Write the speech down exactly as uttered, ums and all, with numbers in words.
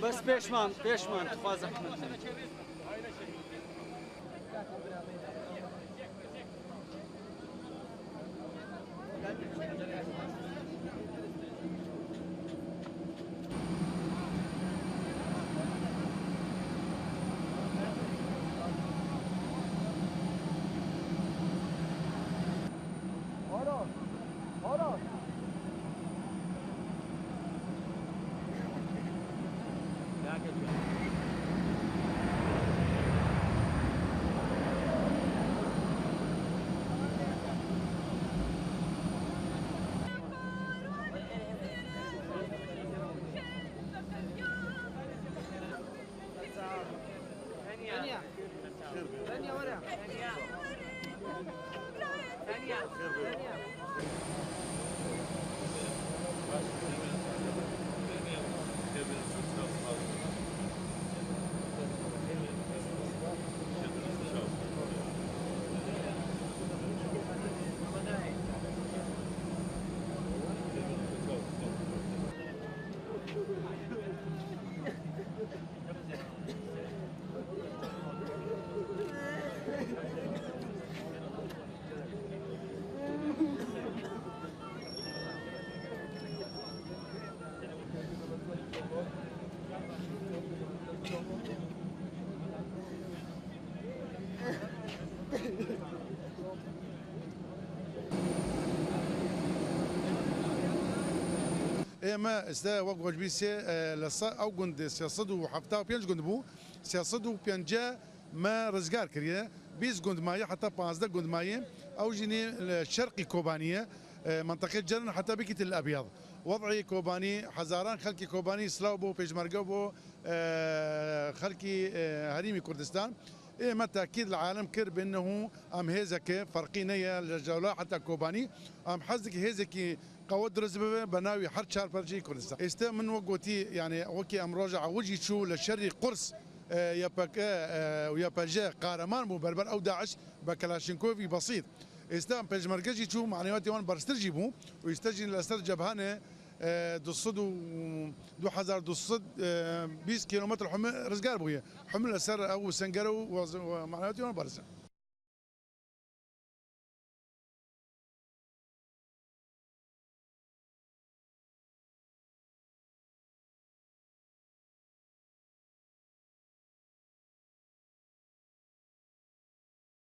Bes pêşman, pêşman, tu xwe zehmet. Ê me, işte, wek we ji bîr sê, e, li se-, ew gund sê sed û hevdeh û pênc gund bû, sê sed û pêncî me rizgar kiriye, bîst gund maye, heta pazdeh gund maye. Ew jî nê li şerqî Kobanî ye, e, menteqê Ceren heta bikî Til Ebyad. Wed'ê Kobanî, hezaran xelkê Kobanî silav bo, pêşmerge bo, e, xelkê, e, Herêmî Kurdistan. Ê me tekîd li alem kir bi ennehu em hêzeke ferqî ne ye li Cewla heta Kobanî. Em hez dike hêzekî qewet dirist bibe be navê her çar parçeyê Kurdistan. Êste min wek gotî, yani wekî em roja ewil jî çû li şerî Qurs, e, Y P G, e, û Y P J qareman bû berber ew DAIŞ be Kalashnikovî besît. Êste em pêşmerge jî çû, manewatê wan berstir jî bû û êste jî li ser cebha ne, e, du sed û, du hezar du sed, e, bîst kîlometre hûn rizgar bûye. Hûn li ser ew sengere û waz-, û manewatê wan berz e.